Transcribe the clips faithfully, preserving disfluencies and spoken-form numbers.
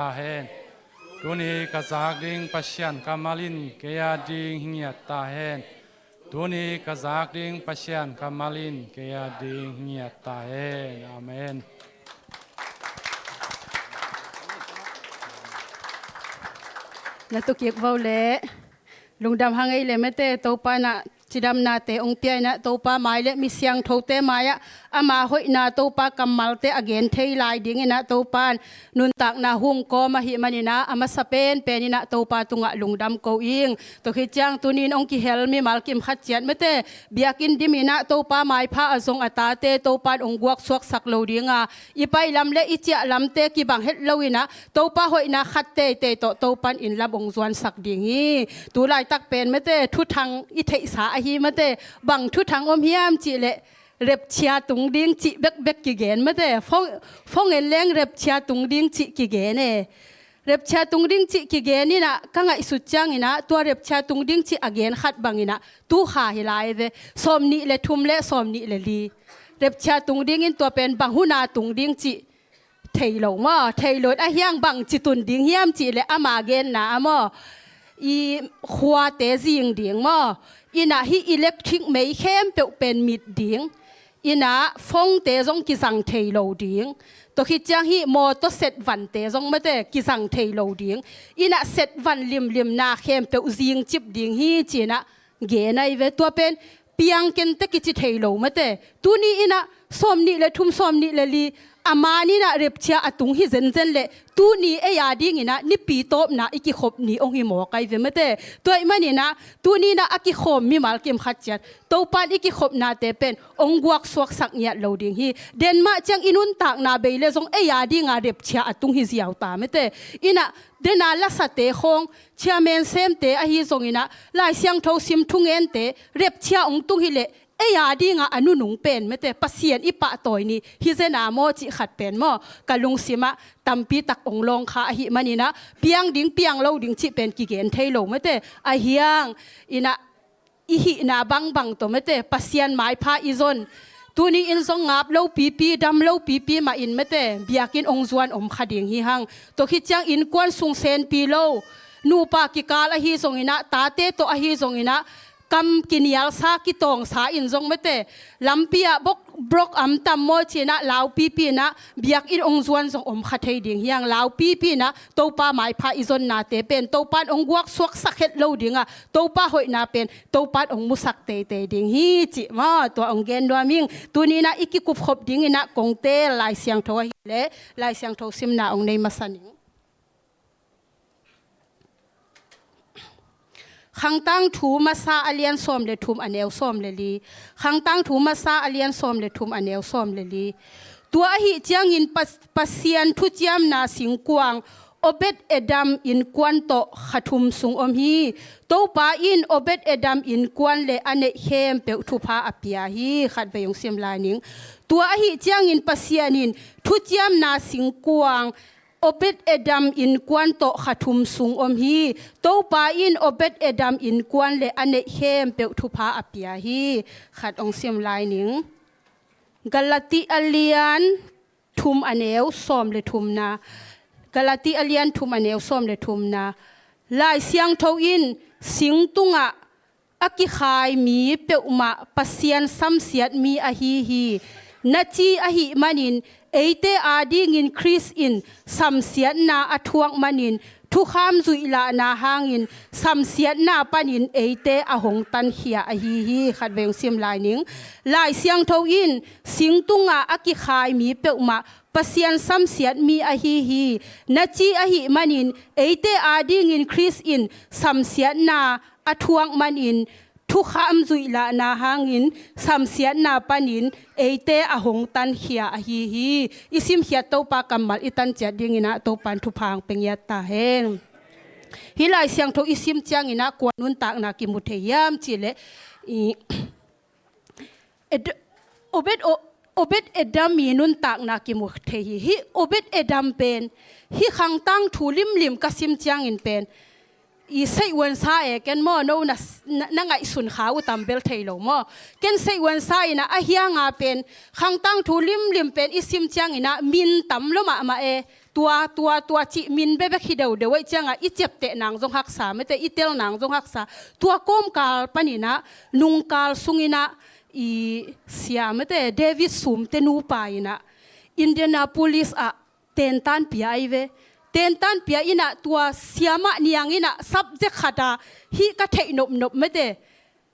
ta hen. Tuni ka zak ding Pasian kammal in kei a ding hi ngiat ta hen. Tuni ka zak ding Pasian kammal in kei a ding hi ngiat ta hen. Amen. Na tukik vo le lungdam hang ei le mete, Topa na cidamnate hong pia inah Topa mai le mi siangthote mai-ah ama hoihna Topa kammalte a gen thei lai dinginah Topa in nuntakna hung kawm ahih maninah a masa penpen inah Topa tungah lungdam ko ing. Tua khit ciang tunin hong kihel mimal kim khat ciat mete, biakinn diminah Topa maipha a zong a tate Topa in hong guak suaksak lo dinga, i pailam le i ciahlamte kibang het loinah Topa hoihna khat teitei tawh Topa in inn lam hong zuansak ding hi. Tu laitak pen mete, thuthang i theihsa ahi mete, bang thuthang om hiam cihleh, repchia tung ding cih bekbek kigen mete. Fong, fong en leng repchia tung ding cih kigen e. Repchia tung ding cih kigen inah ka ngaihsut cianginah tua repchia tung ding cih a gen khat banginah tu kha hi lai ve. Sawmnih le thum le sawmnih le li repchia tung dingin tua pen bang huna tung ding cih thei lo maw? Thei lo in a hiang bang ci tun ding hiam cihleh ama genna a maw? I khuate zing ding maw? Inah hih electric mei khempeuh pen mit ding. Inah fongte zong kizang thei lo ding. Tua khit ciang hih mawtaw set vante zong mete kizang thei lo ding. Inah set van limlimna khempeuh zingcip ding hi cinah gen ahi ve. Tua pen piang kente kici thei lo mete. Tuni inah sawmnih le thum sawmnih le li a man inah repchia a tung hi zenzen leh tuni ei a dinginah nipi tawpna i kikhop ni hong hi mawk ahi ve mete. Tua ahih maninah tuni inah a kikhawm mimal kim khat ciat Topa in i kikhopnate pen hong guak suaksak ngiat lo ding hi. Denmah ciang i nuntakna bei le zong ei a dinga repchia a tung hi ziau ta mete. Inah dena lasate khawng, chairman semte ahi zonginah, Lai Siangtho sim thungente, repchia hong tung hileh ei a dinga a nunung pen mete, Pasian i pahtawi ni hi zena maw cih khat pen maw? Ka lungsimah tampi tak hong lawng kha ahih maninah piang ding piang lo ding cih pen kigen thei lo mete. A hiang inah i hihna bangbang tawh mete, Pasian maipha i zon. Tuni in zong ngap lo pipi, dam lo pipi mah in mete, biakinn hong zuan om kha ding hi hang. Tua khit ciang innkuan sung senpi lo, nupa kikal ahi zonginah, tate tawh ahi zonginah, kam kinialsa kitawngsa in zong mete, lampi ah bok brok am tam maw cinah laupipi inah biakinn hong zuan zong om kha thei ding hi hang. Laupipi inah Topa maipha i zonnate pen Topa in hong guak suaksak het lo dinga, Topa hoihna pen Topa in hong musak teitei ding hi cih maw? Tua hong gen nuam ing. Tuni inah i kikupkhop dinginah kong teel Lai Siangtho ahileh Lai Siangtho simna hong nei masa ning. Khangtangthu masa a lian sawm le thum a neu sawm le li. Khangtangthu masa a lian sawm le thum a neu sawm le li. Tua ahih ciangin Pas-, Pasian thuciamna singkuang Obed Edom innkuan tawh kha thum sung om hi. Topa in Obed Edom innkuan le a neih khempeuh thupha a pia hi. Khatvei hong sim lai ning. Tua ahih ciangin Pasian in thuciamna singkuang Obed Edom innkuan tawh kha thum sung om hi. Topa in Obed Edom innkuan le a neih khempeuh thupha a pia hi. Khat hong sim lai ning. Galati a lian thum a neu sawm le thumna. Galati a lian thum a neu sawm le thumna. Lai Siangtho in sing tungah a kikhai mi peuhmah Pasian samsiat mi ahi hi. Na ci ahih manin eite adingin Khrist in samsiatna a thuak manin thukham zuihlahna hangin samsiatna panin eite a hong tankhia ahi hi. Khatvei hong sim lai ning. Lai Siangtho in sing tungah a kikhai mi peuhmah Pasian samsiat mi ahi hi. Na ci ahih manin eite adingin Khrist in samsiatna a thuak manin thukham zuihlahna hangin samsiatna panin eite a hong tankhia ahi hi. I simkhiat Topa kammal i tanciat dinginah Topa in thupha hong pia ngiat ta hen. Hih Lai Siangtho i sim cianginah kua nuntakna kimu thei hiam cihleh, i, Ed-, Obed, O-, Obed Edom i nuntakna kimu thei hi. Hih Obed Edom pen hih khangtangthu limlim ka sim ciangin pen i seihwansa e, ken maw, no na, na, na ngaihsun kha uh tam bel thei lo maw? Ken seihwansa inah a hianga pen khangtangthu limlim pen i sim cianginah min tam lo mahmah e. tua, tua, tua cih min bekbek hi deudeu ahih ciangah i ciapteh nang zong haksa, mate, i tel nang zong haksa. Tua kawmkal paninah, nungkal sunginah, i sia, mate, David Sumte nupa inah Indianapolis ah tentan pia ahi ve. Tentan pia inah tua siamah niang inah subject khata hih ka theih nopnop, mate,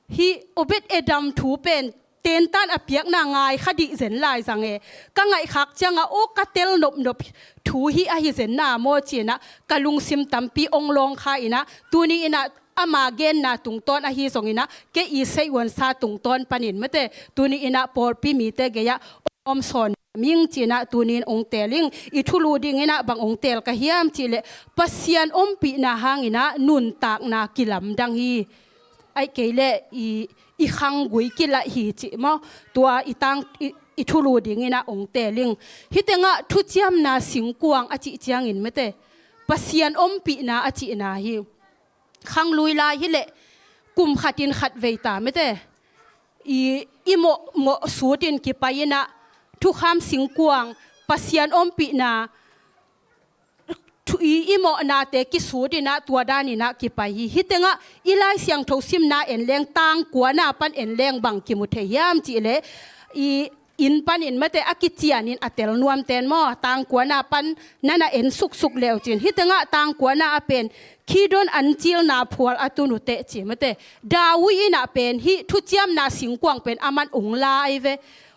hih Obed Edom thu pen tentan a piakna ngai kha dih zen lai zang e. Ka ngaihkhak ciangah aw ka tel nopnop thu hih ahi zen na maw cinah ka lungsim tampi ong lawng kha inah tuni inah ama genna tungtawn ahi zonginah kei i seihhuansa tungtawn panin, mate, tuni inah pawlpi mite gei-ah om sawn ming cinah tunin ong teling. I thulu dinginah bang ong tel ka hiam cihleh Pasian ompihna hanginah nuntakna kilamdang hi. Ahih kei leh i, i khanggui kilaih hi cih maw? Tua i tang, i, i thulu dinginah ong teling. Hih tengah thuciamna singkuang a cih ciangin, mate, Pasian ompihna a cihna hi. Khanglui lai hileh kum khatin khat vei ta, mate, i, i mawh, mawh sutin kipai inah thukham singkuang, Pasian ompihna thu, i, i mawhnate kisut inah tua dan inah kipai hi. Hih tengah i Lai Siangtho simna en leng, tang kuana pan en leng bang kimu thei hiam cihleh, i inn panin, mate, a kicianin a tel nuamten maw, tang kuana pan nana en suksuk leucin. Hih tengah tang kuana ah pen Kidron ancilna phual a tun uh teh ci, mate, David inah pen hih thuciamna singkuang pen aman ong la ahi ve.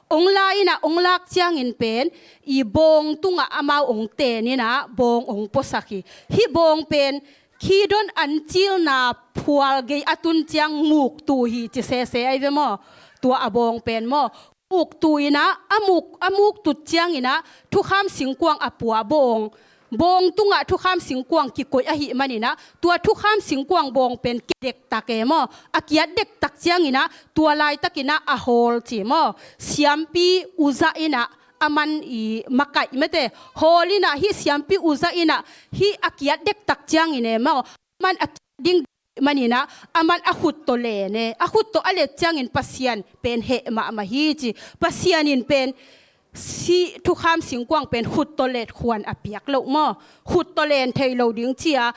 Ong la inah ong lak ciangin pen i bawng tungah amau ong ten inah bawng ong puasak hi. Hih bawng pen Kidron ancilna phual gei a tun ciang muktu hi ci sese ahi ve maw? Tua a bawng pen maw? Muktu inah a muk, a muktut cianginah thukham singkuang a pua bawng, bawng tungah thukham singkuang kikoih ahih maninah tua thukham singkuang bawng pen kidektak e maw? A kiat dektak cianginah tua laitakinah a hawl ci maw? Siampi Uza inah aman i makaih, mate, hawl inah hih siampi Uza inah hih a kiat dektak ciangin e maw? Aman a kiat ding maninah aman a khut tawh len e. A khut tawh a let ciangin Pasian pen heh mahmah hi ci. Pasian in pen si thukham singkuang pen khut tawh let khuan a piak loh maw? Khut tawh len thei lo ding cia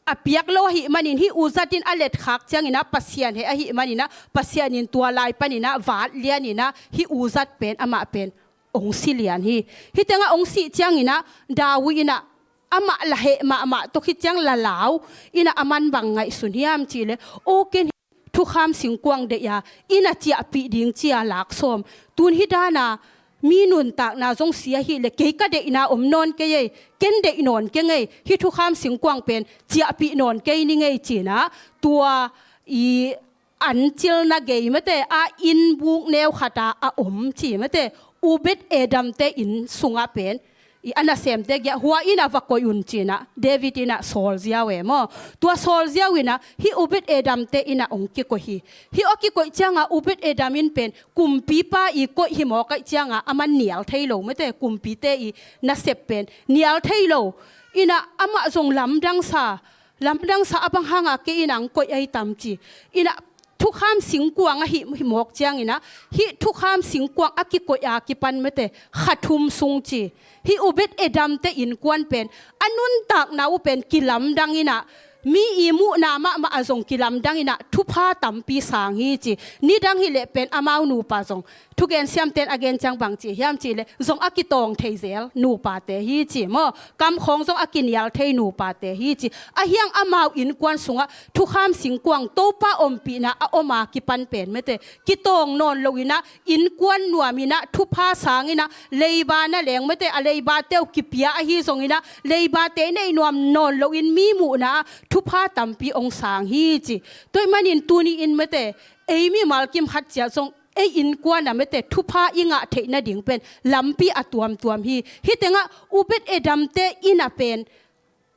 a piak lo ahih manin hih Uza in a let khak cianginah Pasian heh ahih maninah Pasian in tua lai paninah vat lian inah hih Uza pen amah pen ong si lian hi. Hih tengah ong sih cianginah David inah amah la heh mahmah tawh khit ciang la lau inah aman bang ngaihsun hiam cihleh, aw ken thukham singkuang deih a inn a ciahpih ding cia lak sawm. Tun hih dana mi nuntakna zong si ahileh kei ka deihna om nawn kei ei, ken deih nawn keng ei, hih thukham singkuang pen ciahpih nawn kei ning ei cinah tua i ancilna gei, mate, a innbuk neu khata a om ci, mate, Obed Edom te inn sungah pen i a nasemte gei-ah hua inah va koih un cinah David inah sawl ziau e maw? Tua sawl ziau inah hih Obed Edom te inah ong kikoih hi. Hih a kikoih ciangah Obed Edom in pen kumpipa i koih hi mawk ahih ciangah aman nial thei lo, mate, kumpite i nasep pen nial thei lo. Inah amah zong lamdangsa, lamdangsa a bang hangah kei inah ang koih ahi tam ci. Inah thukham singkuang ahih hi mawk cianginah hih thukham singkuang a kikoih a kipan, mate, kha thum sung ci. Hih Obed Edom te innkuan pen a nuntakna uh pen kilamdang inah mi i muhna mahmah a zong kilamdang inah thupha tampi sang hi ci. Nidang hileh pen amau nupa zong thugen siamten a gen ciang bang ci hiam cihleh zong a kitawng thei zel nupate hi ci maw? Kamkhawng zong a kinial thei nupate hi ci. Ahiang amau innkuan sungah thukham singkuang Topa ompihna a om a kipan pen, mate, kitawng nawn lo inah innkuan nuam inah thupha sang inah leiba na leng, mate, a leibate uh kipia ahi zonginah leibate neih nuam nawn loin mi muhna ah thupha tampi ong sang hi ci. Tua ahih manin tuni in, mate, ei mimal kim khat ciat zong ei innkuan ah, mate, thupha i ngah theih nading pen lampi a tuamtuam hi. Hih tengah Obed Edom te inn ah pen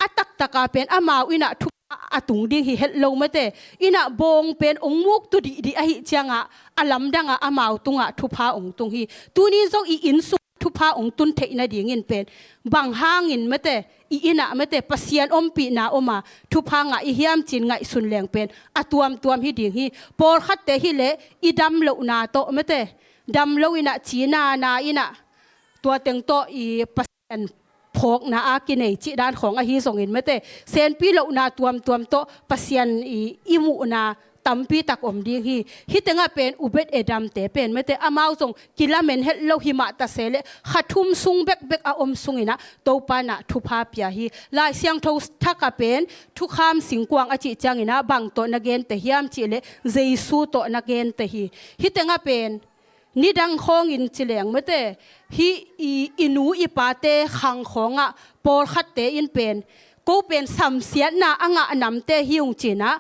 a taktaka pen amau inn ah thupha a tung ding hi het lo, mate. Inn ah bawng pen ong muktu dihdih ahih ciangah a lamdangah amau tungah thupha ong tung hi. Tuni zong i inn sung thupha ong tun theih nadingin pen bang hangin, mate, i inn ah, mate, Pasian ompihna om a thupha ngah i hiam ci-in ngaihsun leng pen a tuamtuam hi ding hi. Pawlkhatte hileh i dam lohna tawh, mate, dam lo inah cina na inah tua teng tawh i Pasian kawkna a kinei cih dan khawng ahi zongin mate, senpi lohna tuamtuam tawh Pasian i, i muhna tampi tak om ding hi. Hih tengah pen Obed Edam te pen mate, amau zong kilamen het lo hi mah ta se leh kha thum sung bekbek a om sungin ah Topa in ah thupha pia hi. Lai Siangtho thak ah pen thukham singkuang a cih ciangin ah bang tawh na gente hiam cih leh Jesu tawh na gente hi. Hih tengah pen nidang khawngin ci leng mate, hih i, i nu i pate khang khawngah pawlkhatte in pen, ko pen samsiatna a ngah namte hi ung ci-in ah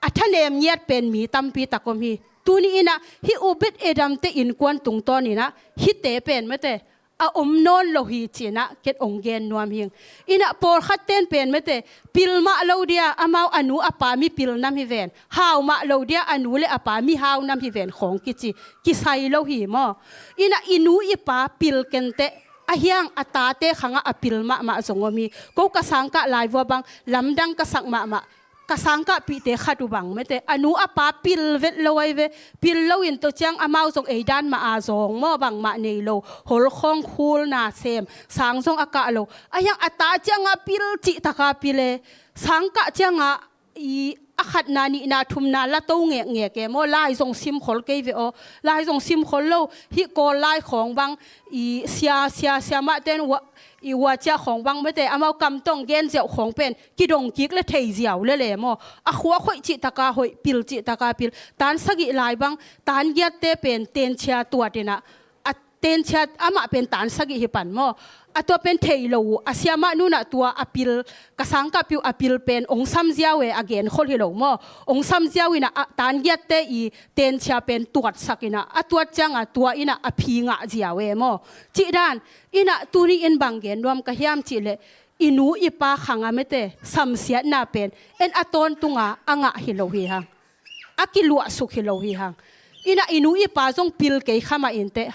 a thanem ngiat pen mi tampi tak om hi. Tuni in ah hih Obed Edam te innkuan tungtawnin ah hihte pen mate, a om nawn lo hi ci-in ah ken ong gen nuam hing. In ah pawlkhat ten pen mate, pil mah lo dia, amau a nu a pa mi pil nam hi ven, hau mah lo dia, a nu le a pa mi hau nam hi ven khawng kici, kisai lo hi maw. In ah i nu i pa pil kenteh, a hiang a tate khangah a pil mahmah zong om hi. Ko ka sangkah laivua bang lamdang ka sak mahmah, ka sangkahpihte khat uh bang mate, a nu a pa pil vet lo ahi ve. Pil loin tua ciang amau zong ei dan mah a zawng maw, bangmah nei lo, hol khawng khulna sem, sang zong a kah lo. A hiang a ta ciangah pil cih taka pil e, sangkah ciangah i a khatna nihna thumna la to ngekngek e maw, lai zong simkhol kei ve aw, lai zong simkhol lo. Hih Kawl lai khawng bang i sia, sia, siamahte in ua, i ua ciah khawng bang mate, amau kam tawh gen ziau khawng pen kidong kik le thei ziau le le maw. A khuak hoih cih taka hoih, pil cih taka pil. Tan sagih lai bang, tan giatte pen tenchia tuat in ah, a tenchia amah pen tan sagih hi pan maw. A tua pen thei lo uh, a siamah nu in ah tua a pil, ka sangkahpih uh a pil pen ong sam ziau e, a genkhol hi lo maw. Ong sam ziau in ah, a tan giatte i tenchia pen tuatsak in ah, a tuat ciangah tua in ah a phi ngah ziau e maw. Cih dan, in ah tuni in bang gen nuam ka hiam cih leh, i nu i pa khangah mate, samsiatna pen en a tawntunga a ngah hi lo hi hang, a kiluahsuk hi lo hi hang. In ah i nu i pa zong pil kei kha mah inteh,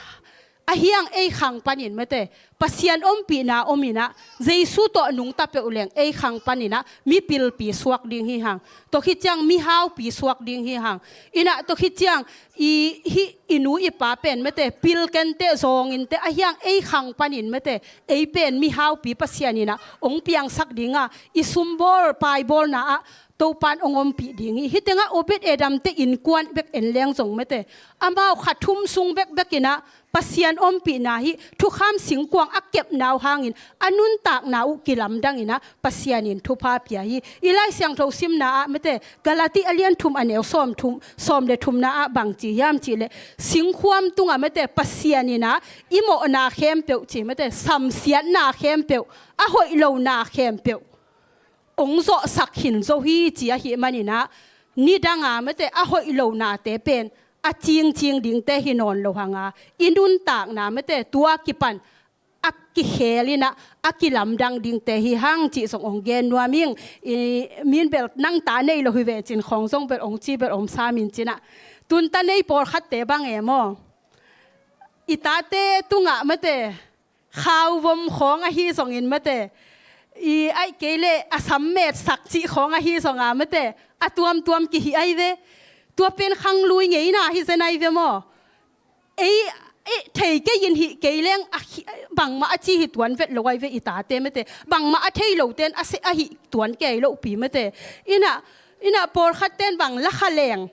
a hiang ei khang panin mate, Pasian ompihna om in ah, Jesu tawh nungta peuh leng ei khang panin ah mipilpi suak ding hi hang. Tua khit ciang mihaupi suak ding hi hang. In ah tua khit ciang i, hih i nu i pa pen mate, pil kenteh, zawng inteh, a hiang ei khang panin mate, ei pen mihaupi Pasian in ah ong piangsak ding a, i sumbawl paibawlna ah Topa in ong ompih ding hi. Hih tengah Obed Edam te innkuan bek en leng zong mate, amau kha thum sung bekbek in ah Pasian ompihna hih thukham singkuang a kepna uh hangin a nuntakna uh kilamdang in ah Pasian in thupha pia hi. I Lai Siangtho simna ah mate, Galati a lian thum a neu sawm thum, sawm le thumna ah bang ci hiam cih leh, singkhuam tungah mate, Pasian in ah i mawhna khempeuh ci mate, samsiatna khempeuh, a hoih lona khempeuh ong zawhsak khin zo hi ci ahih manin ah, nidang a mate, a hoih lonate pen a cingcing dingte hi nawn lo hang a, i nuntakna mate, tua kipan a kikhel in ah a kilamdang dingte hi hang cih zong ong gen nuam ing. I, min bel nang ta nei lo hi ve cin khawng zong bel ong ci bel om sam in cin ah, tun ta nei pawlkhatte bang e maw, i tate tungah mate, khauvom khawng ahi zongin mate, i, ahih kei leh a sam metsak cih khawng ahi zong a mate, a tuamtuam kihih ahi ve. Tua pen khanglui ngeina hi zen ahi ve maw. Ei, ei thei kei in hih kei leng a hi, bangmah a ci hi tuan vet lo ahi ve i tate mate. Bangmah a thei lote in a se, a hih tuan kei lohpi mate. In ah, in ah pawlkhatte in bang lakha leng,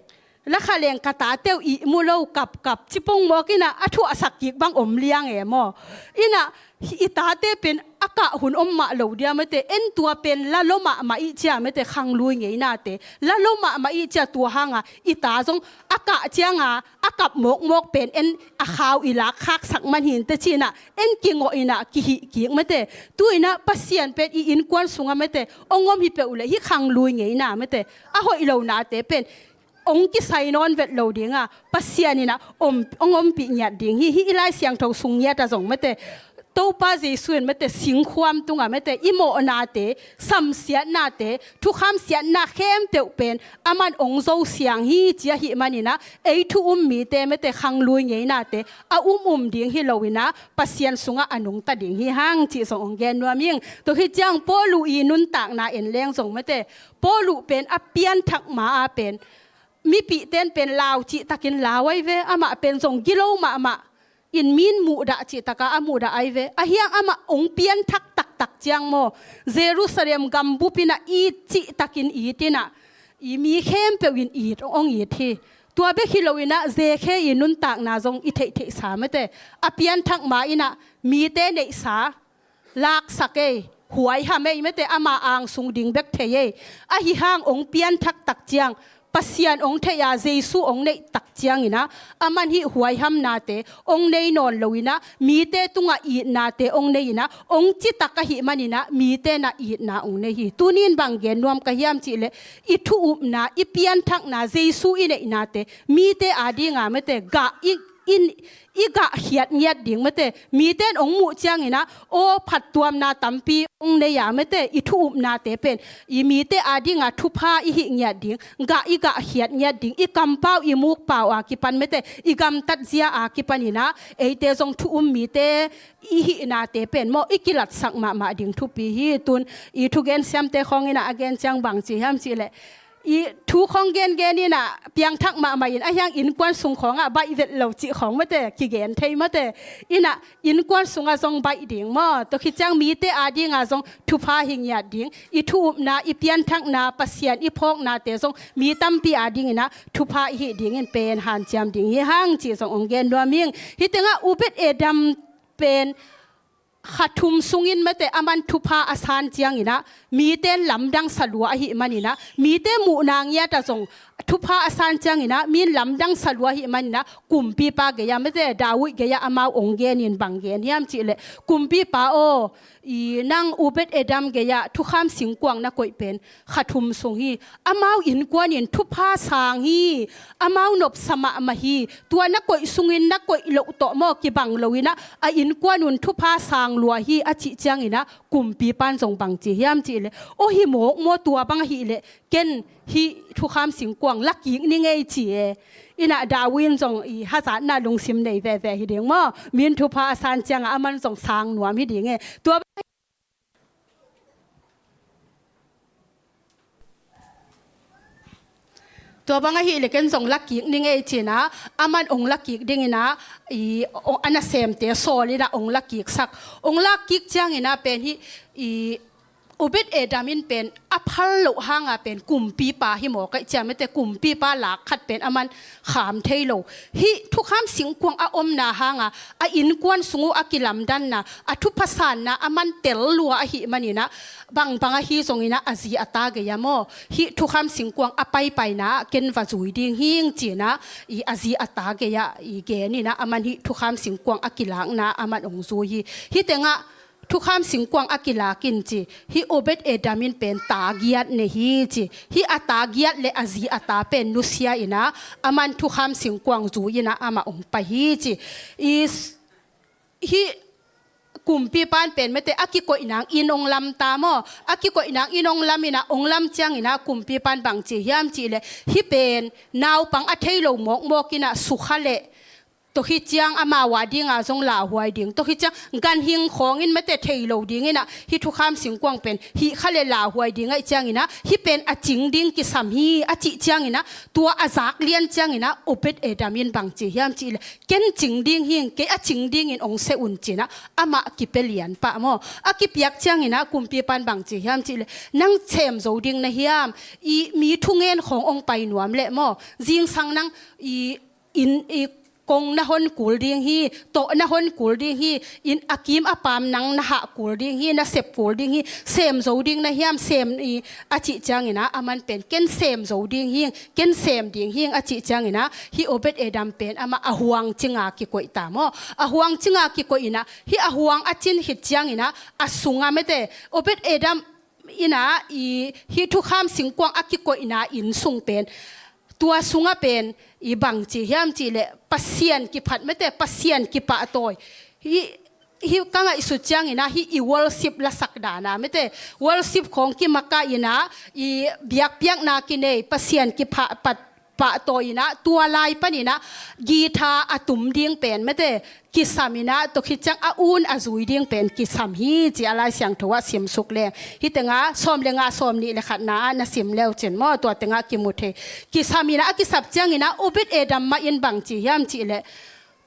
lakha leng ka tate uh ihmu lo, kapkap, cipong mawk in ah a thuahsak kik bang om liang e maw. In ah i tate pen a kah hun om mah lo dia mate, en tua pen la lo mahmah ih cia mate, khanglui ngeinate la lo mahmah ih cia, tua hang a i ta zong a kah ciang a a kap mawkmawk pen en a khau i lak khaksak man hi inteh ci-in ah en kingawh in ah kihih kik mate. Tu-in ah Pasian pen i innkuan sungah mate ong om hi peuh leh hih khanglui ngeina mate, a hoih lonate pen ong kisai nawn vet lo ding a, Pasian in ah om, ong ompih ngiat ding hi. Hih i Lai Siangtho sung ngiat ah zong mate, Topa Jesu in mate singkhuam tungah mate i mawhnate, samsiatnate, thukham siatna khempeuh pen aman ong zo siang hi ci ahih manin ah, ei thu um mite mate khanglui ngeinate a um um ding hi lo-in ah, Pasian sungah a nungta ding hi hang cih zong ong gen nuam ing. Tua hi ciang Paulu i nuntakna en leng zong mate, Paulu pen a pianthak ma-a pen, mipihte in pen lau cih takin lau ahi ve, amah pen zong gilo mahmah in min muhdah cih takah a muhdah ahi ve. Ahi hang amah ong pianthak taktak tak ciang maw, Jerusalem gambup in ah it cihtakin it in ah, i mi khempeuh in it, hong it hi. Tua bek hi lo in ah, Zakhe i nuntakna zong i theihtheihsa mate, a pianthak ma in ah mite neihsa laksak ei, huaiham ei mate, ama angsung ding bek thei ei. Ahi hang hong pianthak tak ciang, Pasian hong theih a, Jesu hong neih tak ciang in ah, aman hih huaihamnate hong nei nawn lo in ah, mite tungah itnate hong nei in ah, hong citak ahih man in ah, mite in ah itna hong nei hi. Tuni in bang gen nuam ka hiam cih leh, i thu upna, i pianthakna, Jesu i neihnate mite ading a mate, gah i, i, i gah khiat ngiat ding mate, mite in hong muh ciang in ah, aw, phattuamna tampi hong nei a mate, i thu upnate pen, i mite ading a thupha i hih ngiat ding, gah i gah khiat ngiat ding, i kampau i mukpau a kipan mate, i gamtat zia a kipan in ah, eite zong thu um mite i hihnate pen maw, i kilatsak mahmah ding thupi hi. Tun i thugen siamte khawng in ah a gen ciang bang ci hiam cih leh, i thu khawng gengen in ah piangthak mahmah in, ahi hang innkuan sung khawng ah baih vet lo cih khawng mate, kigen thei mate. In ah innkuan sungah zong baih ding maw, tua khit ciang mite ading a zong thupha hi ngiat ding, i thu upna, i pianthakna, Pasian i phawknate zong mi tampi ading in ah thupha i hih ding in pen hanciam ding hi hang cih zong hong gen nuam ing. Hih tengah Obed Edom pen kha thum sungin mate, aman thupha a san ciang in ah, mite in lamdang sa lua ahih man in ah, mite muhna ngiat ah zong thupha a san ciang in ah, mi in lamdang sa lua ahih man in ah, kumpipa gei ah mate, David gei ah amau hong gen in bang gen hiam cih leh, kumpipa aw, i nang Obed Edom gei ah thukham singkuang na koih pen kha thum sung hi. Amau innkuan in thupha sang hi. Amau nopsa mahmah hi. Tua na koih sungin na koih loh tawh maw, kibang lo in ah, a innkuan un thupha sang lua hi, a cih ciang in ah, kumpipa in zong bang ci hiam cih leh, aw, hi mawk maw, tua bang ahih leh ken hih thukham singkuang la kik ning ei ci e. In ah David in zong i hazatna lungsim nei veve hi ding maw, mi in thupha a san ciang ah aman zong sang nuam hi ding e. Tua Tua bang ahih leh ken zong la kik ning ei ci in ah, aman hong la kik ding in ah, i, hong, a nasemte sawl in ah hong la kiksak. Hong la kik ciang in ah pen hih, i, Obed Edom in pen a phal loh hang a pen kumpipa hi mawk ei ci a mate, kumpipa lak khat pen aman kham thei lo. Hih thukham singkuang a omna hang a, a innkuan sung uh a kilamdanna, a thupha sanna aman tel lua ahih man in ah, bangbang ahi zong in ah, a zi a ta gei ah maw, hih thukham singkuang a paipaina ah ken va zui ding hing ci in ah, i, a zi a ta gei ah i gen in ah, aman hih thukham singkuang a kilakna aman hong zui hi. Hih tengah thukham singkuang a kilak in ci, hih Obed Edom in pen ta giat nei hi ci, hih a ta giat leh a zi a ta pen nusia in ah, aman thukham singkuang zui in ah amah hong pai hi ci. I, hih kumpipa in pen mate, a kikoih nang inn hong lam ta maw, a kikoih nang inn hong lam in ah, hong lam ciang in ah kumpipa in bang ci hiam cih leh, hih pen naupang a thei lo mawkmawk in ah sukha leh, tua khit ciang amau ading a zong lauhuai ding, tua khit ciang ganhing khawng in mate thei lo ding in ah, hih thukham singkuang pen hih kha leh lauhuai ding ahih ciang in ah, hih pen a cing ding kisam hi, a cih ciang in ah, tua a zak lian ciang in ah Obed Edom in bang ci hiam cih leh, ken cing ding hing, kei a cing ding in hong seh un ci in ah, amah kipia lian pah maw. A kipiak ciang in ah kumpipa in bang ci hiam cih leh, nang sem zo ding na hiam, i, mi thungen khawng hong pai nuam leh maw, zingsang nang i, inn, i, kong na hon kul ding hi, tawh na hon kul ding hi, inn a kim a paam nang na hah kul ding hi, na sep kul ding hi, sem zo ding na hiam, sem i, a cih ciang in ah, aman pen ken sem zo ding hing, ken sem ding hing, a cih ciang in ah, hih Obed Edom pen amah a huang cing a kikoih ta maw. A huang cing a kikoih in ah, hih a huang a cin khit ciang in ah, a sung ah mate, Obed Edom in ah, i, hih thukham singkuang a kikoihna inn sung pen, tua sung ah pen i bang ci hiam cih leh, Pasian kiphat mate, Pasian kipahtawi. Hih, hih ka ngaihsut ciang in ah, hih i worship lasak dan ah mate, worship khawng kimakaih in ah, i biakpiakna kinei, Pasian kipah, pat, pahtawi in ah, tua lai pan in ah guitar a tum ding pen mate, kisam in ah, tua khit ciang a un a zui ding pen kisam hi ci a Lai Siangtho ah simsuk leng. Hih tengah sawm leh nga, sawm nih leh khatna ah na sim leu cin maw, tua tengah kimu thei. Kisam in ah, a kisap ciang in ah Obed Edom mah in bang ci hiam cih leh,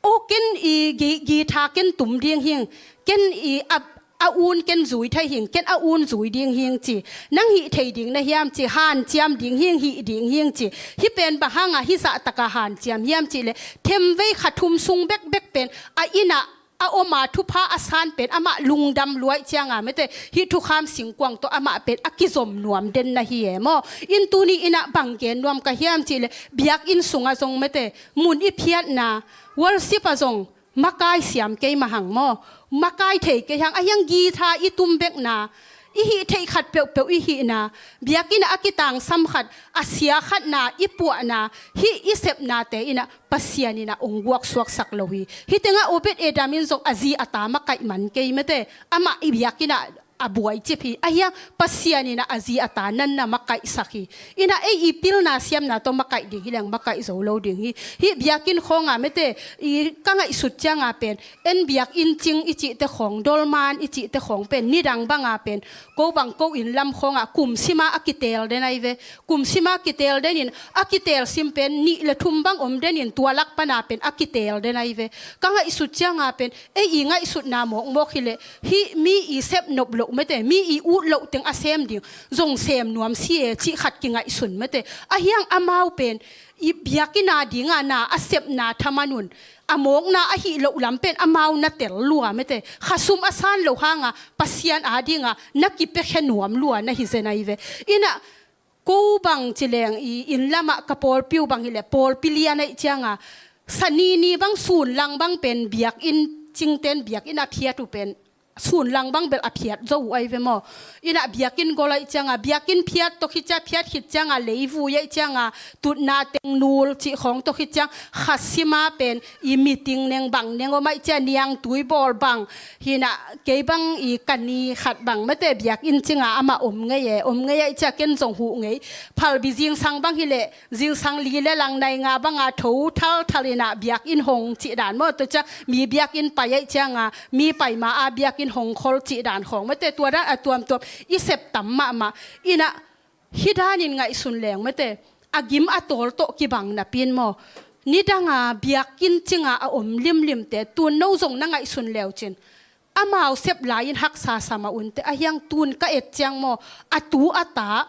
aw, ken i gi-, guitar ken tum ding hing, ken i a, A un ken zui thei hing, ken a un zui ding hing ci. Nang hih thei ding na hiam ci, hanciam ding hing, hih ding hing ci. Hih pen bang hanga hih zahtaka hanciam hiam cih leh, themvei kha thum sung bekbek pen a innah a oma thupha a san pen amah lungdam luaih cianga mete, hih thukham singkuang tawh amah pen a kizom nuam den na hi e maw. In tuni innah bang gen nuam ka hiam cih leh, biakinn sungah zong mete, mun i phiatna, worship ah zong makai siam kei mah hang maw, makai thei kei hang, a hiang guitar i tum bekna, i hih theih khat peuhpeuh i hihna, biakinn ah a kitangsam khat, a sia khatna, i puahna, hih i sepnate innah Pasian innah ong guaksuaksak lo hi. Hih tengah Obed Edom in zong a zi a ta makaih man kei mete, amah i biakinn ah a buai cip hi. A hiang Pasian innah a zi a ta nanna makaihsak hi. Innah ei i pilna siamna tawh makaih ding hi leng makaih zo lo ding hi. Hih biakinn khawnga mete, i ka ngaihsut cianga pen, en biakinn cing i cihte khawng, dolman i cihte khawng pen, nidang banga pen, ko bang ko inn lam khawngah kum sima a kiteel den ai ve. Kum sima kiteel denin, a kiteel sim pen nih le thum bang om denin, tua lak pana pen a kiteel den ai ve. Ka ngaihsut cianga pen, ei i ngaihsutna mawkmawk hileh, hih mi i sep nop loh mete, mi i ut loh teng a sem ding zong sem nuam si e cih khat kingaihsun mete. A hiang amau pen i biakinn a dinga na a sepna thamanun, a mawkna ahih loh lam pen amau na tel lua mete. Khasum a san lo hanga Pasian a dinga na kipiakhia nuam lua na hi zen ai ve. Innah ko bang ci leng i inn lamah ka pawlpi uh bang hileh, pawlpi lian aih cianga, sanini bang sunlang bang pen biakinn cingten biakinn a phiat uh pen, sunlang bang bel a phiat zo uh ai ve maw. Innah biakinn gol aih cianga, biakinn phiat tawh khit cia, phiat khit cianga leivui aih cianga, tutna teng nul cih khawng tawh khit ciang, khat sima pen i meeting neng bang neng om aih cia, niangtui bawl bang, hinah kei bang i ka ni khat bang mete biakinn cinga amah om ngei e, om ngei aih cia ken zong huh ngei. Phalbi zingsang bang hileh, zingsang li le lang nai nga banga tho thalthal innah biakinn hong cih dan maw, tua cia mi biakinn pai aih cianga, mi pai ma a biakinn hong khol cih dan khawng mete, tua dan a tuamtuam i sep tam mahmah. Innah hih danin ngaihsun leng mete, a gim a tawl tawh kibang napi-in maw, nidanga biakinn cinga a om limlimte tun no zong na ngaihsun leucin, amau sep lai-in haksa sa mah unte, a hiang tun ka et ciang maw, a tu a ta,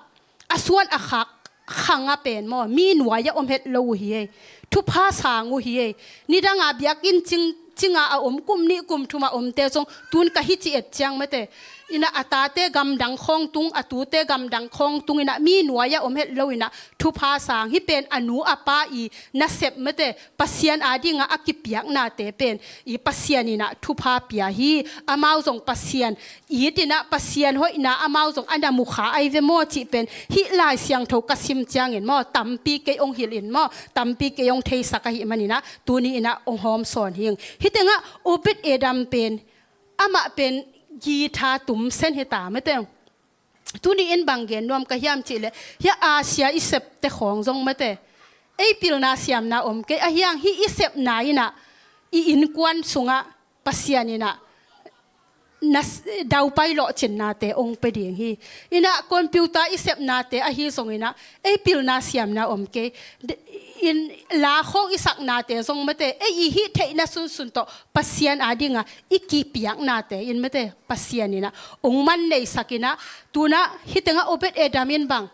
a suan a khak khanga pen maw, mi nuai-ah om het lo uh hi ei. Thupha sang uh hi ei. Nidanga biakinn cing, cinga a om, kum nih kum thuma omte zong tun ka hih ci et ciang mete, innah a tate gamdang khawng tung, a tute gamdang khawng tung innah mi nuai-ah om het lo innah thupha sang. Hih pen a nu a pa i nasep mete, Pasian a dinga a kipiaknate pen i Pasian innah thupha pia hi. Amau zong Pasian it innah Pasian hoihna amau zong a na mukha ai ve maw cih pen hih Lai Siangtho ka sim ciangin maw, tampi kei ong hilh in maw, tampi kei ong theisak ahih maninah tuni innah ong hawmsawn hing. Hih tengah Obed Edom pen, amah pen guitar tum sen hi ta mete. Tuni in bang gen nuam ka hiam cihleh, hia Asia i septe khawng zong mete, ei pilna siamna om kei, a hiang hih i sepna innah i innkuan sungah Pasian innah na s-, daupai lawhcinnate ong pe ding hi. Innah computer i sepnate ahi zonginah ei pilna siamna om kei. De-, in la khawng i saknate zong mete, ei i hih theihna sunsun tawh Pasian a dinga i kipiaknate in mete, Pasian innah ong man neisak innah, tunah hih tengah Obed Edom in bang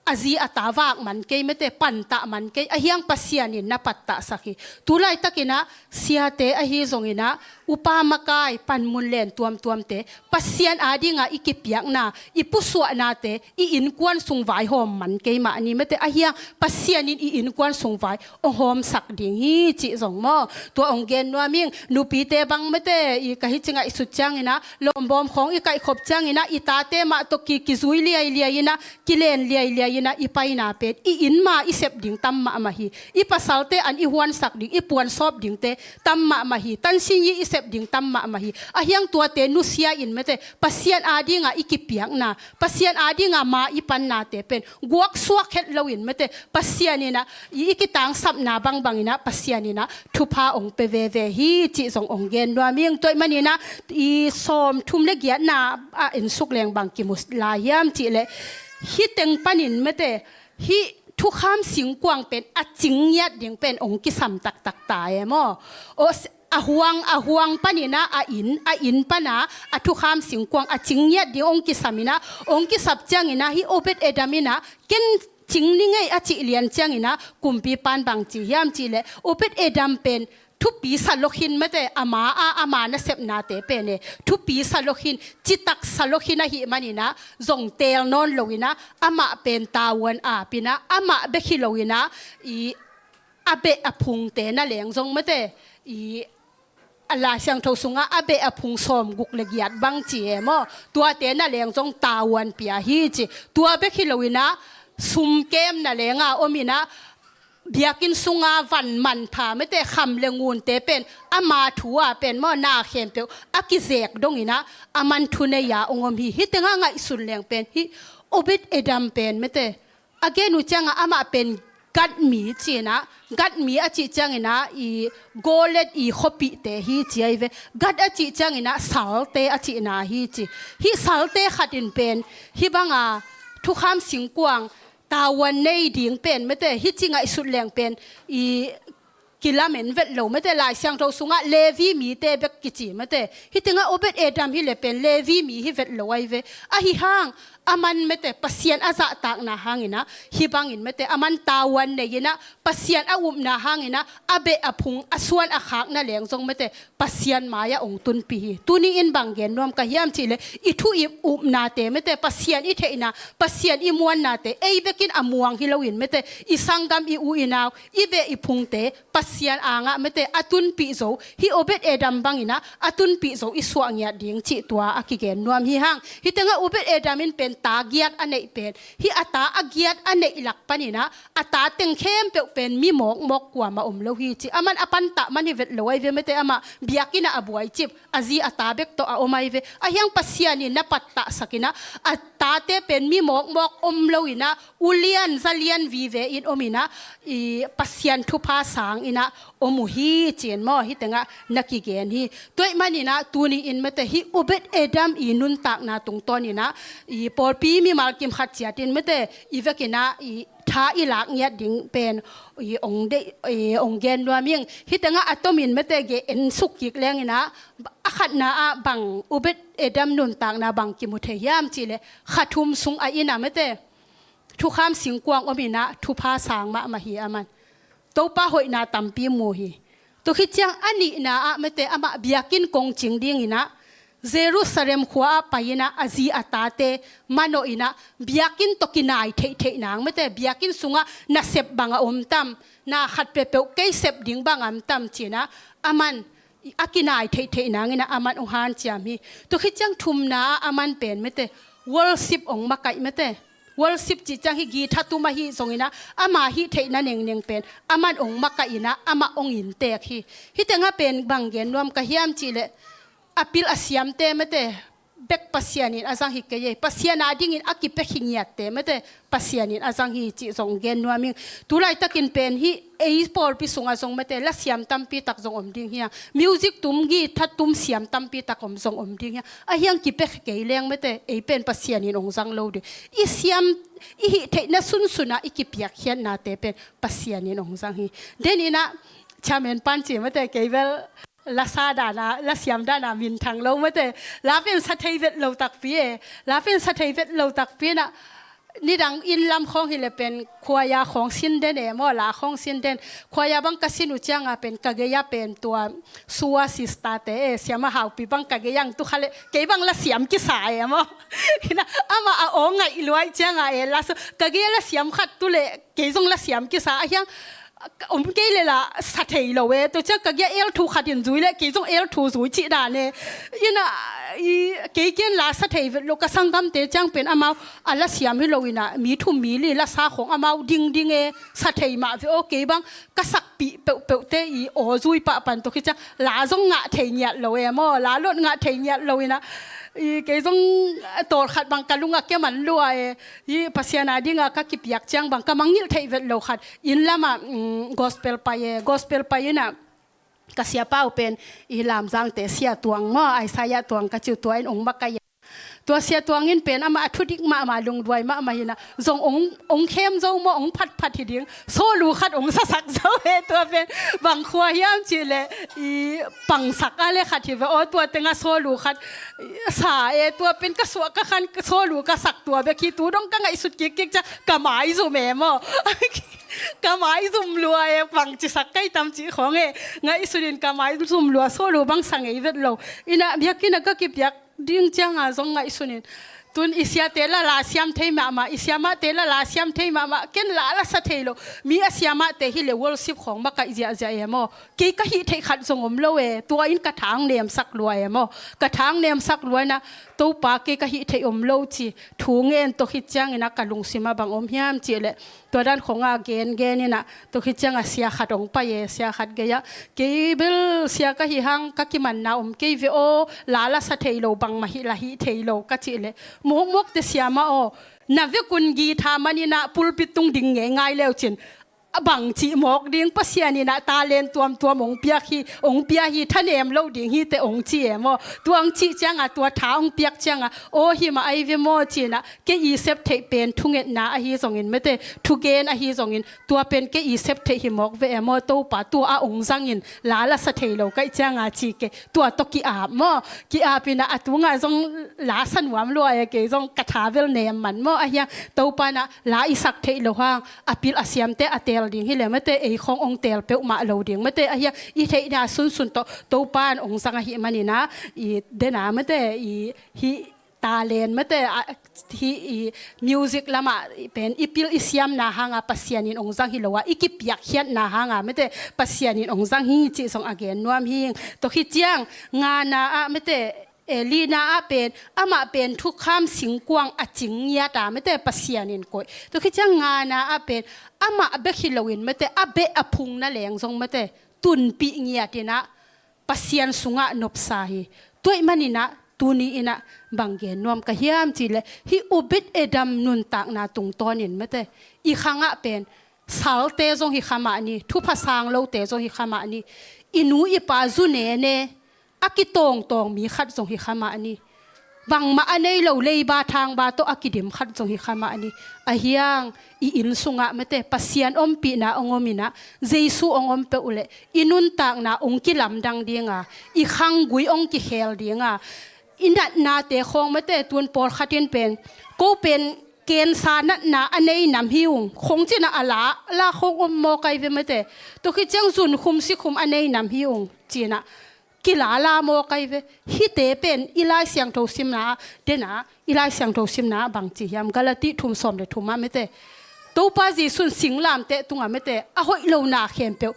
a zi a ta vak man kei mete, pantah man kei, a hiang Pasian in na pattahsak hi. Tu laitakinah siate ahi zonginah, upa makai, panmun len tuamtuamte, Pasian a dinga i kipiakna, i pusuahnate i innkuan sung vaihawm man kei mah ni mete, a hiang Pasian in i innkuan sung vai ong hawmsak ding hi cih zong maw. Tua ong gen nuam ing, nupite bang mete, i ka hih ci ngaihsut cianginah, lawmbawm khawng i kaihkhop cianginah, i tate mah tawh ki, kizui liailiai innah, kilen liailiai innah i paina pen i inn ma i sep ding tam mahmah hi. I pasalte an i huansak ding, i puansawp dingte tam mahmah hi. Tansin yi i sep ding tam mahmah hi. A hiang tuate nusia in mete, Pasian a dinga i kipiakna, Pasian a dinga ma i pannate pen guaksuak het loin mete, Pasian innah i, i kitangsapna bangbang innah Pasian innah thupha ong pe veve hi cih zong ong gen nuam ing. Tua ahih maninah i sawm thum le giatna a ensuk leng bang kimu lai hiam cihleh, hih teng panin mete, hih thukham singkuang pen a cing ngiat ding pen ong kisam taktak ta e maw. Aw, a huang, a huang panin ah, a inn, a inn pan ah a thukham singkuang a cing ngiat ding hong kisam in ah, hong kisap ciangin ah hih Obed Edom in ah, ken cing ning ei, a cih lian ciangin ah kumpipa'n bang ci hiam cih leh, Obed Edom pen thupi sa lo khin, mate, ama a, ama nasepnate pen e, thupi sa lo khin, citak sa lo khin ahih manin ah zong teel nawn lo in ah, amah pen tavuan ap in ah, amah bek hi lo in ah, i a beh a phungte nangawn zong, mate, i a Lai Siangtho sungah a beh a phung sawmguk le giat bang ci e maw, tuate nangawn zong tavuan pia hi ci. Tua bek hi lo in ah, sum kem nangawn a om in ah, biakinn sunga van manpha, mate, kham le ngunte pen ama thu a pen maw, na khempeuh a kizek dong in ah, aman thunei a hong om hi. Hih tengah ngaihsun leng pen hih Obed Edom pen, mate, a gen uh ciangah amah pen Gat mi ci in ah, Gat mi a cih ciangin ah, i Goliath i khuapihte hi ci ahi ve. Gat a cih ciangin ah salte a cihna hi ci. Hih salte khat in pen hih bang a thukham singkuang tavuan nei ding pen, mate, hih ci ngaihsut leng pen i kilamen vet lo, mate, Lai Siangtho sungah Levi mite bek kici, mate. Hih tengah Obed Edom hi leh pen Levi mi hi vet lo ahi ve. Ahi hang, aman, mate, Pasian a zahtakna hangin ah, hih bangin, mate, aman tavuan nei in ah, Pasian a upna hangin ah, a beh a phung, a suan a khak nangawn zong, mate, Pasian mai-ah hong tunpih hi. Tuni in bang gen nuam ka hiam cih leh, i thu i upnate, mate, Pasian i theihna, Pasian i muannate, ei bekin a muang hi lo in, mate, i sanggam, i u i nau, i beh i phungte Pasian angah, mate, a tunpih zo, hih Obed Edom bangin ah a tunpih zo i suah ngiat ding cih tua a kigen nuam hi hang. Hih tengah Obed Edom in pen ta giat a neih pen, hih a ta a giat a neih lak panin ah, a ta teng khempeuh pen mi mawkmawk kuamah om lo hi ci. Aman a pantah man hi vet lo ahi ve, mate, amah biakinn ah a buaicip, a zi a ta bek tawh a om ahi ve. Ahi hang Pasian in na pattahsak in ah, a tate pen mi mawkmawk om lo in ah, ulian zalian vive in om in ah, i Pasian thupha sang in ah om uh hi ci-in maw, hih tengah na kigen hi. Tua ahih manin ah tuni in, mate, hih Obed Edom i nuntakna tungtawn in ah, i pawlpi mimal kim khat ciat in, mate, i vekin ah i tha i lak ngiat ding pen i hong deih, i hong gen nuam ing. Hih tengah a tomin, mate, gen en suk kik leng in ah, a khatna ah bang, Obed Edom nuntakna bang kimu thei hiam cih leh, kha thum sung a inn ah, mate, thukham singkuang om in ah thupha sang mahmah hi aman. Topa hoihna tampi mu hi. Tua khit ciang a nihna ah, mate, amah biakinn kongcing ding in ah Jerusalem khua ah pai in ah a zi a tate manawh in ah, biakinn tawh kinai theihtheih nang, mate, biakinn sungah nasep bang a om tam, na khat peuhpeuh kei sep ding bang a om tam ci in ah, aman a kinai theihtheih nang in ah aman hong hanciam hi. Tua khit ciang thumna ah aman pen, mate, worship hong makaih, mate. Worship cih ciang hih guitar tum ahi zong in ah, ama hih theihna nengneng pen aman hong makaih in ah, amah hong inntek hi. Hih tengah pen bang gen nuam ka hiam cih leh, a pil a siamte, mate, bek Pasian in a zang hi kei ei. Pasian a dingin a kipia khingiatte, mate, Pasian in a zang hi cih zong gen nuam ing. Tu laitakin pen hih ei pawlpi sungah zong, mate, lasiam tampi tak zong om ding hi hang. Music tum, guitar tum siam tampi tak om zong om ding hi hang. Ahi hang kipia kei leng, mate, ei pen Pasian in hong zang lo ding. I siam, i hih theihna sunsun ah i kipiakkhiatnate pen Pasian in hong zang hi. Den in ah, chairman pan ci, mate, kei bel lasa dan a, lasiam dan a minthang lo, mate. La pen sa thei vet lo takpi e. La pen sa thei vet lo takpi in ah, nidang inn lam khawng hi leh pen khuaia khawng sin den e maw, la khawng sin den. Khuaia bang ka sin uh ciang a pen ka gei ah pen tua Sua sister te e, Siama Haupi bang ka gei ah tu kha leh kei bang lasiam kisa e maw. In ah amah a aw ngaih luai ciang a e, la su, ka gei ah lasiam khat tu leh kei zong lasiam kisa, ahi hang om kei leh la sa thei lo e. Tua ciang ka gei ah el thu khat in zui leh kei zong el thu zui cih dan e. In ah, i, kei ken la sa thei vet lo, ka sanggamte ciang pen amau a lasiam hi lo in ah, mi thum mi li lasa khawng amau dingding e, sa thei mah ve aw, kei bang ka sakpih peuhpeuhte i aw zui pahpan tua khit ciang la zong ngah thei ngiat lo e maw, la lot ngah thei ngiat lo in ah, i, kei zong tawlkhat bang ka lung a kia man lua e. I, Pasian a ding a ka kipiak ciang bang ka mangngilh theih vet lo khat, inn lam ah, mm, gospel pai e, gospel pai in ah ka siapa uh pen i Lamzangte Sia Tuang maw, Isaiah Tuang ka ci uh, tua in hong makaih a. Tua Sia Tuang in pen amah a thudik mahmah, lungduai mahmah hi-in ah, zong ong, ong khem zo maw, ong phatphat hi ding. Solo khat ong sasak zo e, tua pen bang khua hiam cih leh, i pangsak a le khat hi ve aw, tua teng ah solo khat sa e, tua pen ka suah ka khan solo ka sak tua bek hi, tu dong ka ngaihsut kikkik ciang ka maizum e maw. Ka maizum lua e, bangci sak ka hi tam cih khawng e. Ngaihsut in ka maizum lua, solo bang sa ngei vet lo. In ah biakinn ah ka kipiak ding ciang a zong ngaihsun in, tun i siate la la siam thei mahmah, i siamahte la la siam thei mahmah, ken la la sa thei lo. Mi a siamahte hi leh worship khawng makaih ziahziah e maw. Kei ka hih theih khat zong om lo e, tua in ka tha ong nemsak lua e maw. Ka tha ong nemsak lua in ah, Topa, kei ka hih theih om lo ci thu ngen, tua khit ciangin ah ka lungsim ah bang om hiam cih leh, tua dan khawng a gengen in ah, tua khit ciang a sia khat ong pai e, sia khat gei ah, kei bel sia ka hih hang ka kimanna om kei ve aw, la la sa thei lo, bangmah hih la hih thei lo ka cih leh, mawkmawk teh sia mah aw, na vekun guitar man in ah pulpit tung ding ngeingai leu cin, a bangci mawk ding, Pasian in ah talent tuamtuam ong piak hi, ong pia hi, thanem lo ding hi teh ong ci e maw. Tua ong cih ciang a, tua tha ong piak ciang a, aw, hi mah ahi ve maw ci-in ah, kei i sep theih pen thungetna ahi zongin mate, thugen ahi zongin, tua pen kei i sep theih hi mawk ve e maw, Topa, tua a ong zangin la la sa thei lo ka hih ciang a ci kei, tua tawh ki-ap maw. Ki-ap in ah, a tung ah zong la sa nuam lua e, kei zong ka tha bel nem man maw. Ahia, Topa in ah la i sak theih loh hang, a pil a siamte a teel ding hi leh mate, ei khawng ong teel peuhmah lo ding mate. Ahia, i theihna sunsun tawh Topa in ong zang ahih manin ah, i den a mate, i hih talent mate, a, hih i music lam ah pen i pil i siamna hang a Pasian in ong zang hi lo a, i kipiakkhiatna hang a mate, Pasian in ong zang hi cih zong a gen nuam hi. Tua khit ciang ngana ah mate, e, lina ah pen, amah pen thukham singkuang a cing ngiat a mate, Pasian in koih. Tua khit ciang ngana ah pen, amah bek hi loin mate, a beh a phung na leng zong mate, tunpih ngiat in ah, Pasian sungah nopsa hi. Tua ahih manin ah, tuni in ah bang gen nuam ka hiam cih leh, hih Obed Edom nuntakna tungtawnin mate, i khang ah pen salte zong hi kha mah ni, thupha sang lote zong hi kha mah ni, i nu i pa zu nene a kitawngtawng mi khat zong hi kha mah ni. Bangmah a nei lo leiba thangba tawh a kidim khat zong hi kha mah ni. Ahia, i inn sungah mate, Pasian ompihna ong om in ah, Jesu ong om peuh leh, i nuntakna ong kilamdang ding a, i khanggui ong kikhel ding a, i natnate khawng mate, tun pawlkhat in pen, ko pen cancer natna a nei nam hi ung, khong ci-in ah a la, la khong om mawk ahi ve mate. Tua khit ciang zunkhum sikhum a nei nam hi ung ci-in ah, kilala mawk ahi ve. Hihte pen i Lai Siangtho simna den a, i Lai Siangtho simna bang ci hiam, Galati thum sawm le thum ah mate, Topa Jesu in singlamteh tungah mate, a hoih lona khempeuh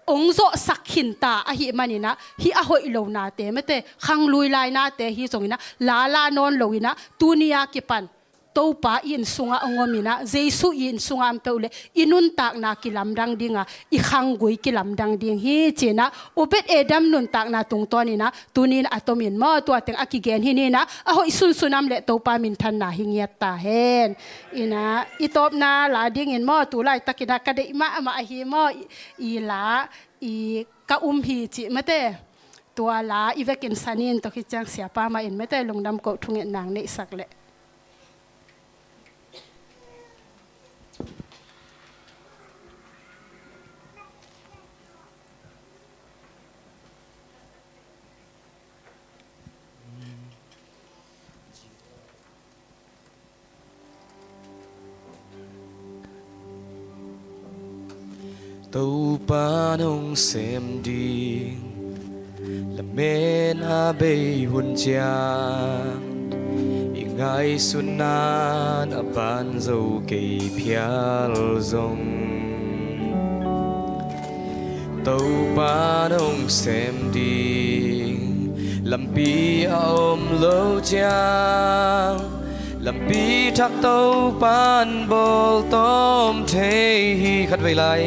ong zawhsak khin ta ahih manin ah, hih a hoih lonate mate, khanglui lainate hi zongin ah, lala nawn lo in ah, tuni a kipan Topa i inn sungah ong om in ah, Jesu i inn sungah om peuh leh, i nuntakna kilamdang ding a, i khanggui kilamdang ding hi ci-in ah, Obed Edom nuntakna tungtawnin ah, tuni in a tomin maw, tua teng a kigen hi ni in ah, a hoih sunsun a om leh Topa minthanna hi ngiat ta hen. In ah, i tawpna la dingin maw, tu laitakin ah ka deih mahmah ahi maw, i, i la, i ka um hi cih mate. Tua la i vekin san in, tua khit ciang siapa mah in mate, lungdam koh thungetna ong neihsak leh. Topa nong sem ding lamen a bei hun ciang, i ngaihsutna in a pan zo kei phial zong. Topa nong sem ding lampi a om lo ciang, lampi thak Topa in bawl tawm thei hi. Khatvei lai.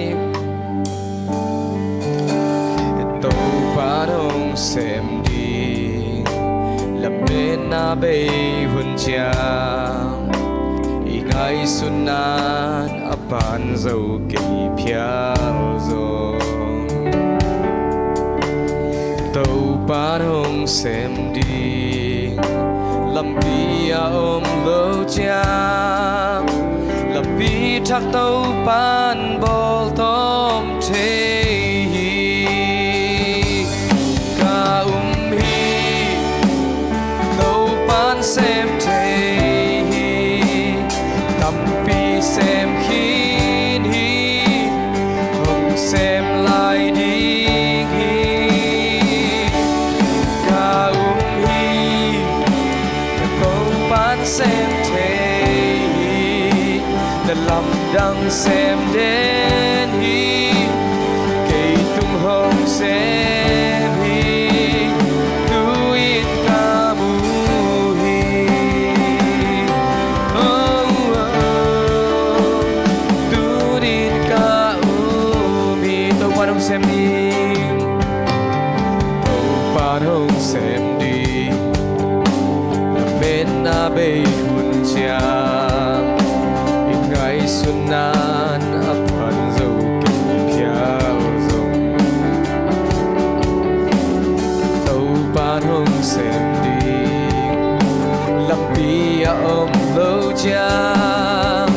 Topa nong sem ding lamen a bei hun ciang, i ngaihsutna in a pan zo kei phial zong. Topa nong sem ding Lampi a om lo ciang, lampi thak Topan bawl tawm thei hi. Ka um hi, Topan sem thei hi. Tampi sem khin hi, hong sem lai ding hi. Ka um hi, Topan sem thei hi. Na lamdang sem den hi, kei tung hong sem hi. Tu-in ka mu hi. Oh, oh, oh. Tu-in ka um hi. Topan hong sem ding, Topan hong sem ding. Lametna bei hun ciang, i ngaihsutna'n a phan zo kei phial zong, Topan hong sem ding. Lampi a om lo ciang,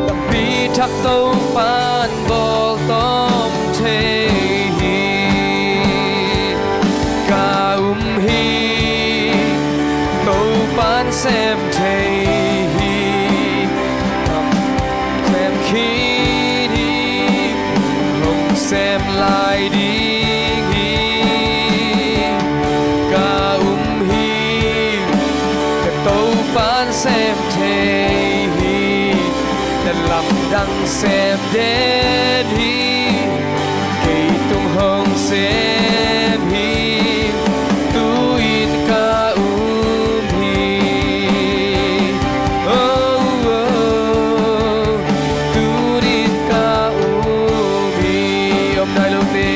lampi thak Topan bawl tawm thei hi. Ka um hi, Topan sem thei hi. Sem khin hi, hong sem lai ding hi. Ka um hi, ka Topan sem thei hi. Na lamdang sem den hi, kei tung hong sem hi. Tu-in ka um hi. Oh, oh. Tu-in ka um hi. Om nai lote,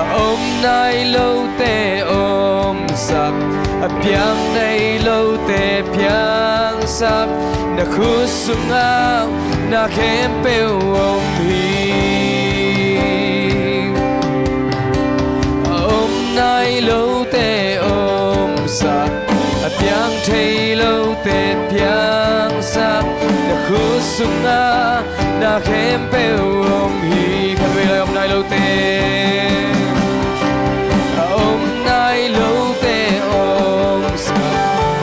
a om nai lote omsak, a piang nai lote piangsak, na khut sungah na khempeuh om hi. A om nai lote omsak, a piang thei lote piangsak, na khut sungah na khempeuh om hi. Khatvei lai, om nai lote. A om nai lote omsak,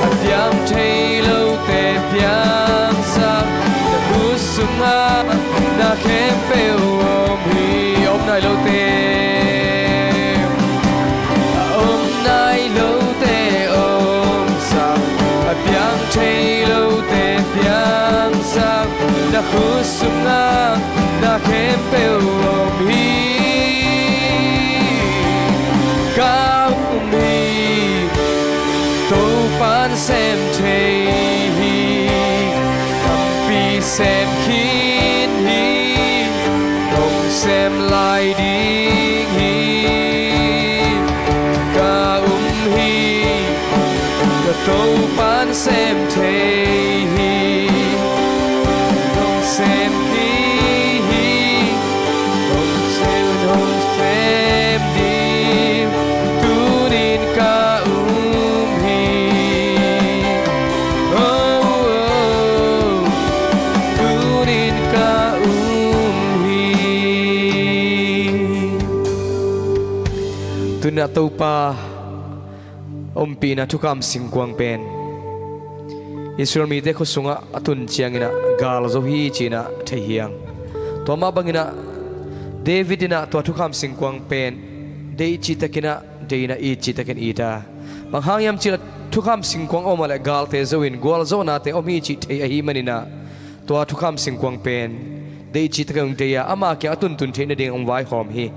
a piang thei lote piangsak, na khut sungah na khempeuh om hi. Om nai lote. A om nai lote omsak, a piang thei lote piangsak, na khut sungah na khempeuh om hi. Ka um hi, Topan sem thei hi. Tampi sem khin hi, hong sem lai ding hi. Ka um hi, ka Topan sem thei hi. Hong sem khin hi, hong sem, hong sem ding. Tu-in ka um hi. Oh, oh. Tu-in ka um hi. Tu-in ah Topa ompihna thukham singkuang pen Israel mite khut sungah a tun ciangin ah gal zo hi ci-in ah thei hi hang. Tua mah bangin ah David in ah tua thukham singkuang pen deih cihtakin ah deih in ah it cihtakin it a, bang hang hiam cih leh thukham singkuang a om ah leh galte zo in gualzawhnate om hi cih thei ahih manin ah tua thukham singkuang pen deih cihtakin hong deih a, ama kiang a tuntun theih nading hong vaihawm hi.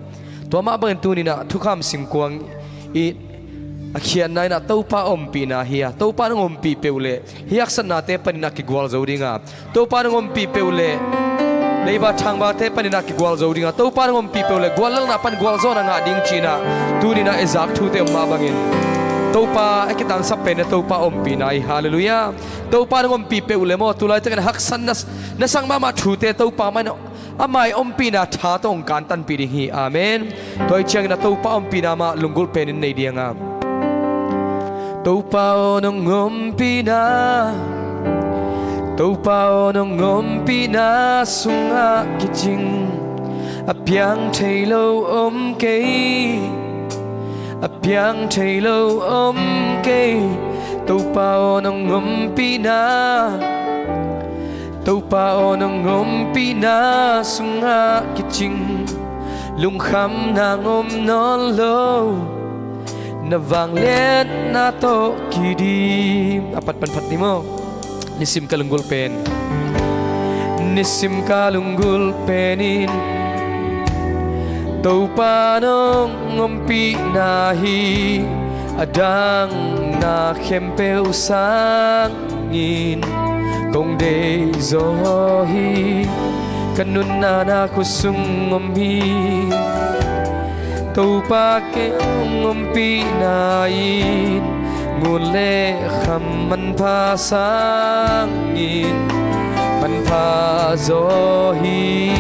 Tua mah bangin tu-in ah thukham singkuang i a khiatna in ah Topa ompihna hi a, Topa in hong ompih peuh leh hih haksatnate panin ah kigual zo ding a, Topa in hong ompih peuh leh leiba thangbate panin ah kigual zo ding a, Topa in hong ompih peuh leh guallelhna pan gualzawhna ngah ding ci-in ah tu-in ah i zak thute om mah bangin Topa a kitangsap pen ah Topa ompihna hi. Halleluiah. Topa in hong ompih peuh leh maw, tu laitakin haksatna na sak mahmah thute Topa mah in ama i ompihna tha tawh hong kantanpih ding hi. Amen. Tua ahih ciangin ah Topa ompihna mah lunggulh penin nei ding a, Topa aw, nong ompihna, Topa aw, nong ompihna sungah kicing a piang thei lo om kei, a piang thei lo om kei. Topa aw, nong ompihna, Topa aw, nong ompihna sungah kicing lungkhamna om nawn lo. Na vangliatna tawh kidim. A pat pan phat ni maw. Nisim ka lunggulh pen, nisim ka lunggulh pen in Topa nong ompihna hi. A dang na khempeuh sangin kong deih zaw hi. Ka nunna na khut sung om hi. Topa kei hong ompihna in ngun le kham manpha sangin manpha zaw hi.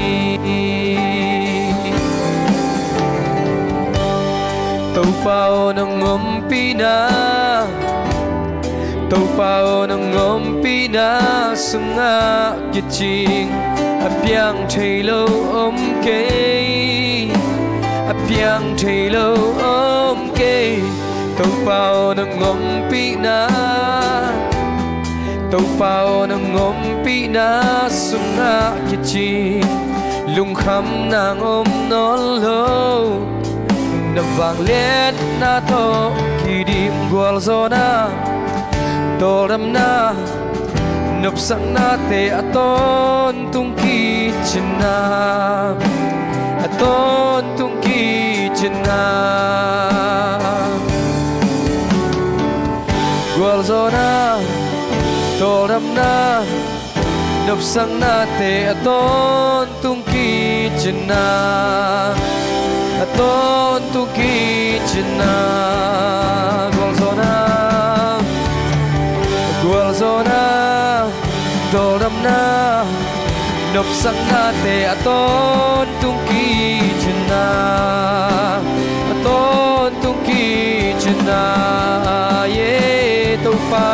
Topa aw, nong ompihna, Topa aw, nong ompihna sungah kicing a piang thei lo om kei, a piang thei lo om kei. Topa aw, nong ompihna, Topa aw, nong ompihna sungah kicing lungkhamna om nawn lo. Na vangliatna tawh kidim. Gualzawhna, tawldamna, nopsaknate a tawntung kicin na, a tawntung kicin na. Gualzawhna, tawldamna, nopsaknate a tawntung kicin na, a tawntung kicin na. Gualzawhna, gualzawhna, tawldamna, nopsaknate a tawntung kicin na, a tawntung kicin na. Yeah, Topa,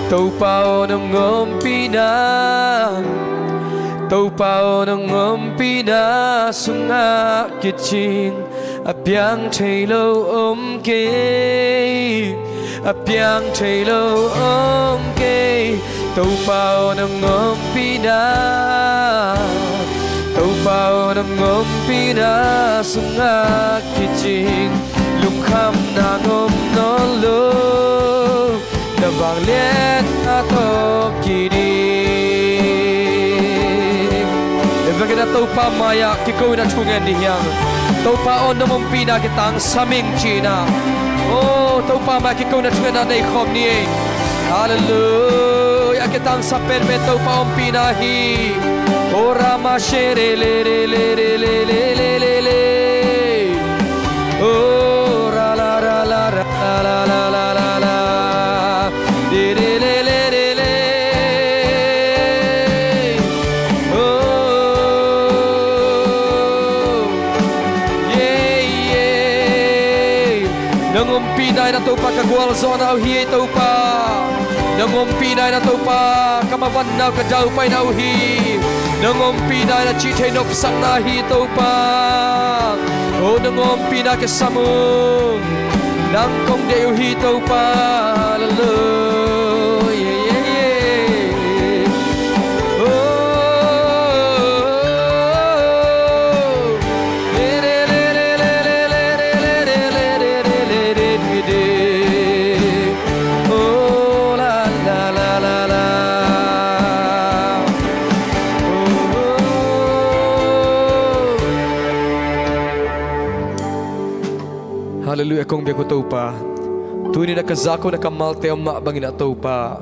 Topa aw, nong ompihna, Topa aw, nong ompihna sungah kicing a piang thei lo om kei, a piang thei lo om kei. Topa aw, nong ompihna, Topa aw, nong ompihna sungah kicing lungkhamna om nawn lo. Na vangliatna tawh kidim. Ei vekin a Topa mai-ah kiko in a thungen dih hiam? Topa aw, nong ompihna kitangsam ing ci-in ah. Oh, Topa mai-ah kiko in a thungen a nei khawm ni ei. Halleluiah. A kitangsap penpen Topa ompihna hi. Oh, Rama shere le le le le le le le le. Oh, ra la ra la ra la la la la la la. De de le le le le. Oh, yeah, yeah. Nong ompihna in a Topa ka gualzawhna uh hi ei Topa. Nong ompihna in a Topa ka mavanna uh ka daupaina uh hi. Nong ompihna in a cihtheih nopsakna hi Topa. Oh, nong ompihna kisam ung. Nang kong deih uh hi Topa. Halleluiah. Yeah, yeah, yeah. Oh, oh, oh. Halleluiah, kong biak uh Topa. Tuni-in a ka zak uh na kammalte om mah bangin a Topa,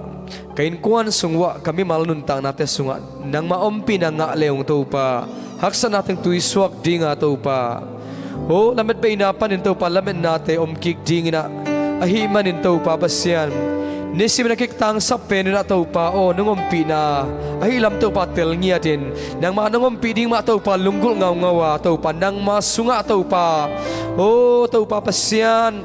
ka innkuan sung uah ka mimal nuntaknate sungah nangmah ompihna ngah le ung Topa. Haksatna teng tuisuak dinga Topa, oh, lametbeina panin Topa lametnate om kik dingin ah, ahih manin Topa Pasian, nisim in a kitangsap penin ah Topa aw, nong ompihna ahih lam Topa tel ngiatin, nangmah nong ompih ding mah Topa lunggulh ngaungau a Topa, nangmah sungah Topa, oh, Topa Pasian,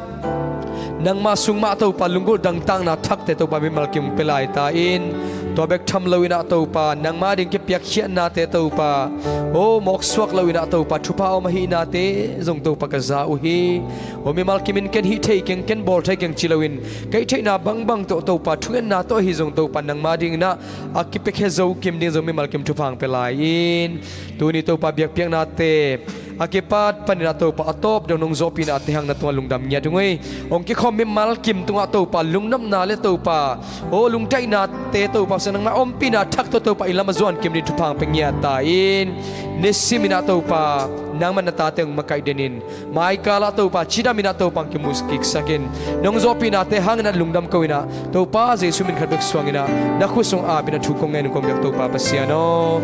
Nangma sung mah Topa lunggulh dangtakna thakte Topa mimal kim pia lai ta in, tua bek tham loin ah Topa nangma ding kipiakkhiatnate Topa, o mawksuak loin ah Topa thupha om ahihnate zong Topa ka za uh hi. O mimal kimin ken hih thei keng, ken bawl thei keng ci loin, kei theihna bangbang tawh Topa thungetna tawh ahi zong Topa nangma dingin ah a kipiakhia zo kim ding zong mimal kim thupha hong pia lai in, tuni Topa biakpiaknate a kipat panin ah Topa a tawp dong nong zawhpihnate hang na tungah lungdam ngiat ung ei. Hong kikhawm mimal kim tungah Topa lungnopna le Topa, o lungdaihnate Topa, sa nangma ompihna thak tawh Topa i lam a zuan kim ding thupha hong pia ngiat ta in, nisimin ah Topa nangman na tate hong makaih den in, maikal ah Topa cidamin ah Topa hong kimu kiksak in, nong zawhpihnate hangin ah lungdam ko in ah Topa Jesu min khat bek suangin ah na khut sung apin ah thu kong ngen kong biak Topa Pasian aw.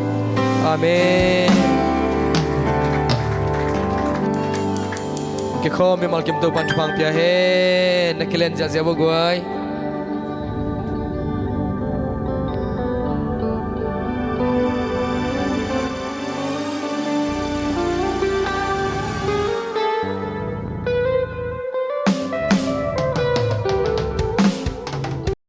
Amen. Kikhawm mimal kim Topa in thupha hong pia hen. Na kilen ziahziah bo guai.